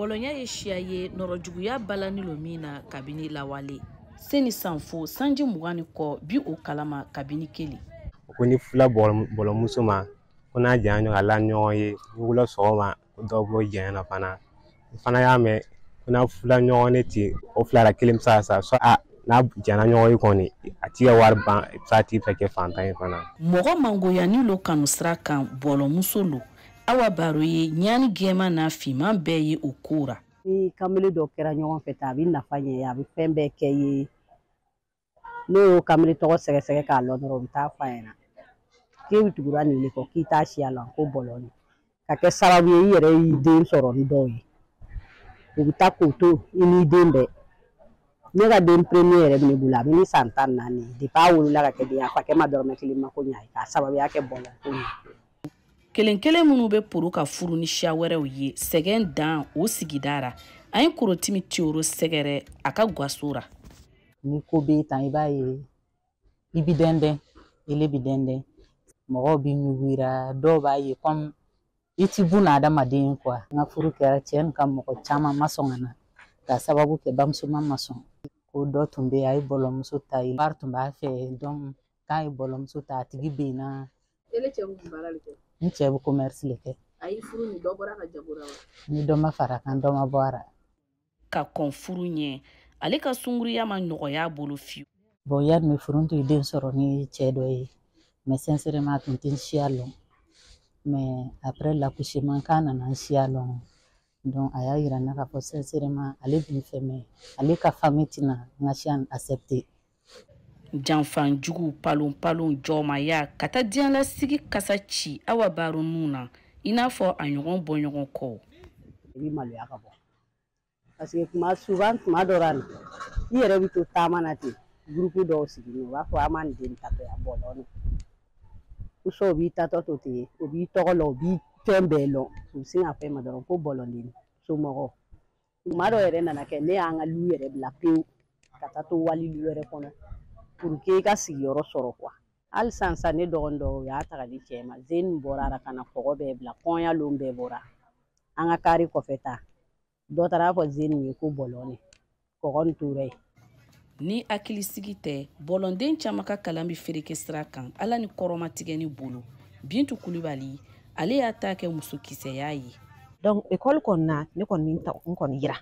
Bɔlɔnya ye siya ye nɔrɔjuguya balani lo min na kabini lawale. Seni sanfo sanji 20 ni kɔ bi o kalama kabini kelen. Ko ni fila bɔlɔmuso ma ko n'a janya ɲɔgɔn a la ɲɔgɔn ye ni wula sɔgɔma ko dɔw b'o janya na fana. N fana y'a mɛn ko n'a fila ɲɔgɔn ne ten o fila la kelen bɛ se ka sa a n'a janya ɲɔgɔn ye kɔni a t'i ka wari ban i bɛ se a tigi fɛ kɛ fantan ye fana. Mɔgɔ mangoyani lo kanu sira kan bɔlɔmuso lo. Awa Baro ye ɲani gɛman n'a finman bɛɛ ye o ko ra. Ni kamalen dɔ kɛra ɲɔgɔn fɛ tan a bɛ nafa ɲɛ a bɛ fɛn bɛɛ kɛ ye. N'o y'o kamalen tɔgɔ sɛgɛsɛgɛ k'a lɔn dɔrɔn u bɛ taa f'a ɲɛna k'e bɛ tugura nin de kɔ k'i t'a siya la ko bɔlɔn ka kɛ sababu ye i yɛrɛ y'i den sɔrɔ ni dɔw ye. U bɛ taa k'o to i n'i den bɛɛ. Ne ka den premier yɛrɛ bɛ ne bolo a bɛ ni san 14 depuis a wolola ka kɛ den ye a fakɛ ma dɔrɔmɛ kelen mako ɲɛ a ye k'a sababuya kɛ bɔlɔn ko ye. Kelen kelen minnu bɛ poro ka furu ni siya wɛrɛw ye sɛgɛn dan o sigida ra. An ye Korotimi Tiyoro sɛgɛrɛ a ka gaso ra. Ni ko b'e tan i b'a ye i bi dɛndɛn ele bi dɛndɛn mɔgɔw bi ɲugu dɔw b'a ye comme i ti buna adamaden quoi. N ka furu kɛra cɛ nin ka mɔgɔ caman ma sɔn ka na k'a sababu kɛ bamuso ma sɔn. Ko dɔ tun bɛ yen a ye bɔlɔmuso ta yen wari tun b'a fɛ donc k'a ye bɔlɔmuso ta a tigi benna. Ele cɛ bɛ baara de kɛ? N cɛ bɛ commerce de kɛ. A y'i furu ni dɔ bɔra ka jago la wa? Ni dɔ ma fara kan dɔ ma bɔ a la. Ka kɔn furu ɲɛ ale ka sunkuruya ma nɔgɔya a bolo fiyewu. Bon yanni n bɛ furu n tun ye den sɔrɔ ni cɛ dɔ ye mais sincèrement a tun tɛ n siya lɔn mais après l'accouchement k'a nana n siya lɔn donc a y'a yira n na k'a fɔ sincèrement ale bɛ n fɛ mais ale ka famille tɛna n ka siya accepter. Janfanjugu palon palon jɔnmaya ka taa diɲɛlasigi kasa ci Awa Baro nun na i n'a fɔ a ɲɔgɔn bɔɲɔgɔn kɔ. I bɛ maloya ka bɔ parce que kuma souvent tuma dɔ la i yɛrɛ bɛ to taama na ten groupe dɔw sigilen u b'a fɔ an ma nin den tatɔ yan bɔlɔn ou soit u b'i tatɔ to ten u b'i tɔgɔ lɔn u b'i fɛn bɛɛ lɔn u bɛ sin k'a fɔ e ma dɔrɔn ko bɔlɔnden somɔgɔw. Tuma dɔ yɛrɛ nana kɛ ne y'an ka lu yɛrɛ bila pewu ka taa to wali lu wɛrɛ kɔnɔ pour que i ka sigiyɔrɔ sɔrɔ quoi. Hali sisan sisan ne dɔgɔnin dɔw u y'a ta ka di cɛ ma zeni bɔra a la ka na kɔgɔ bɛɛ bila kɔɲɔ lon bɛɛ bɔra an ka kari kɔfɛ ta dɔ taara fɔ zeni ye ko bɔlɔn kɔgɔ nin tora yen. Ni hakilisigi tɛ bɔlɔnden caman ka kalan bɛ fereke sira kan ala ni kɔrɔmatigɛ ni bolo. Bintu Kulibali ale y'a ta kɛ musokisɛya ye. Donc école kɔni na ne kɔni n kɔni yira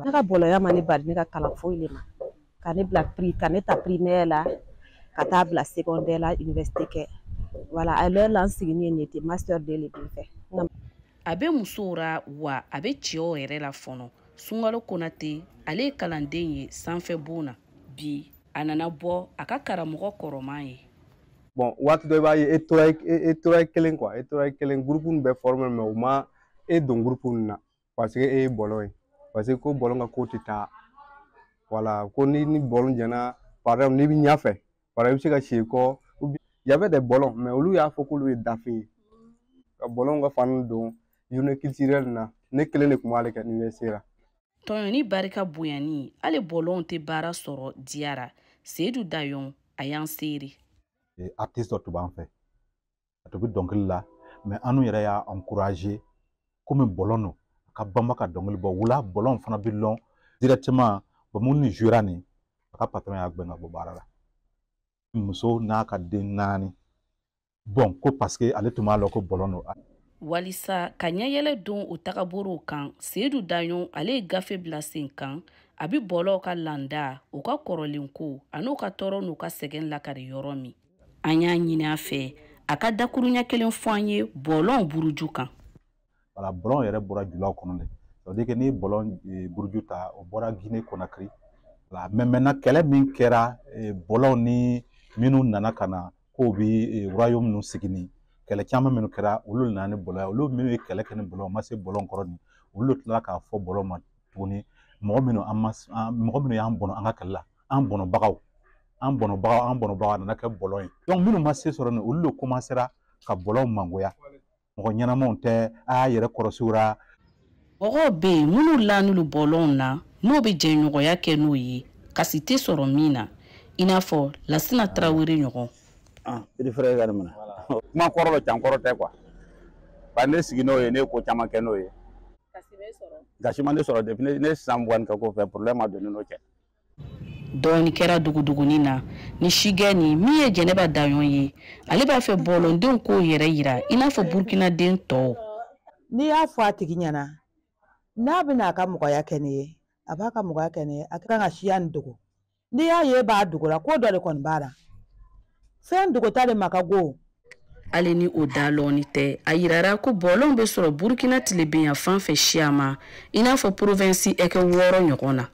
ne ka bɔlɔnya ma ne bali ne ka kalan foyi le ma ka ne bila ka ne ta primaire la ka taa bila secondaire la université kɛ voilà à l'heure la n sigilen ye nin ye master 2 le bɛ fɛ. A bɛ musow ra wa a bɛ cɛw yɛrɛ la fɔlɔ. Sunkalo Konate ale ye kalanden ye sanfɛ bon na bi a nana bɔ a ka karamɔgɔ kɔrɔman ye. Bon waati dɔ i b'a ye e tora kelen quoi e tora kelen groupe nin bɛɛ formé mais u ma e don groupe nin na parce que e ye bɔlɔn ye parce que ko bɔlɔn ka ko tɛ taa voilà ko ni bɔlɔn jɛna par exemple n'i bɛ ɲɛfɛ par exemple i bɛ se ka si kɔ ou bien y avait des bɔlɔn mais olu y'a fɔ k'olu ye dafe ye ka bɔlɔnw ka fani don journée culturelle na ne kelen de tun b'ale kɛ université la. Tɔɲɔni barika bonyani hali bɔlɔnw tɛ baara sɔrɔ diyara. Seyidu Dayɔn a y'an seere. Artiste dɔ tun b'an fɛ a tun bɛ dɔnkili la mais an yɛrɛ y'a encourager komi bɔlɔn don a ka banba ka dɔnkili bɔ wula bɔlɔn fana bɛ lɔn directement bon minnu ni jouera nin a ka patron y'a gɛn ka bɔ baara la muso n'a ka den 4 bon ko parce que ale tun b'a lɔn ko bɔlɔn don. Walisa ka ɲɛyɛlɛ don o tagabolow kan Seyidu Daɲɔn ale ye gafe bila sen kan a bɛ bɔlɔw ka landa u ka kɔrɔlen ko an'u ka tɔɔrɔ n'u ka sɛgɛn lakari yɔrɔ min. An y'a ɲini a fɛ a ka dakuruɲɛ kelen fɔ an ye bɔlɔn buruju kan. Voilà bɔlɔn yɛrɛ bɔra julaw kɔnɔ de ça veut dire que n'i ye bɔlɔn buruju ta o bɔra Guinée Conakry voilà mais maintenant kɛlɛ min kɛra bɔlɔn ni minnu nana ka na k'o bɛ royaume ninnu sigi nin kɛlɛ caman minnu kɛra olu nana ni bɔlɔn ye olu minnu ye kɛlɛ kɛ ni bɔlɔn ma se bɔlɔn kɔrɔ nin olu tilala k'a fɔ bɔlɔn ma tuguni mɔgɔ minnu an ma mɔgɔ minnu y'an bɔnɔ an ka kɛlɛ la an bɔnɔbagaw an bɔnɔbagaw an bɔnɔbagaw a nana kɛ bɔlɔn ye donc minnu ma se sɔrɔ nin olu de commencera ka bɔlɔn mangoya mɔgɔ ɲɛnamaw tɛ a y'a yɛrɛ kɔlɔsi o la. Mɔgɔw bɛ yen minnu lanulu bɔlɔnw na n'o bɛ jɛɲɔgɔnya kɛ n'o ye kasi tɛ sɔrɔ min na i n'a fɔ Lasina Tarawele ɲɔgɔn. Petit frère ka nin minɛ. Kuma kɔrɔ dɔ can kɔrɔ tɛ quoi. Ba ne sigi n'o ye ne ye ko caman kɛ n'o ye. Gasi ma ne sɔrɔ depuis ne san 20 kɛ ko fɛ, problème ma don ne n'o cɛ. Dɔɔni kɛra dugudugunin na ni sigɛ ni min ye Jɛnɛba Daɲɔn ye, ale b'a fɛ bɔlɔndenw k'o yɛrɛ yira i n'a fɔ Burukinaden tɔw. N'i y'a fɔ a tigi ɲɛna, n'a bɛna a ka mɔgɔya kɛ ne ye, a b'a ka mɔgɔya kɛ ne ye, a kan ka siya nin dogo. N'i y'a ye b'a dogo la, ko dɔ de kɔni b'a la, fɛn dogota de ma ka go. Hali ni o da lɔɔni tɛ, a yirara ko bɔlɔn bɛ sɔrɔ Burukina tilebenya fan fɛ siya ma, i n'a fɔ provinsi ɛkɛ 6 ɲɔgɔn na.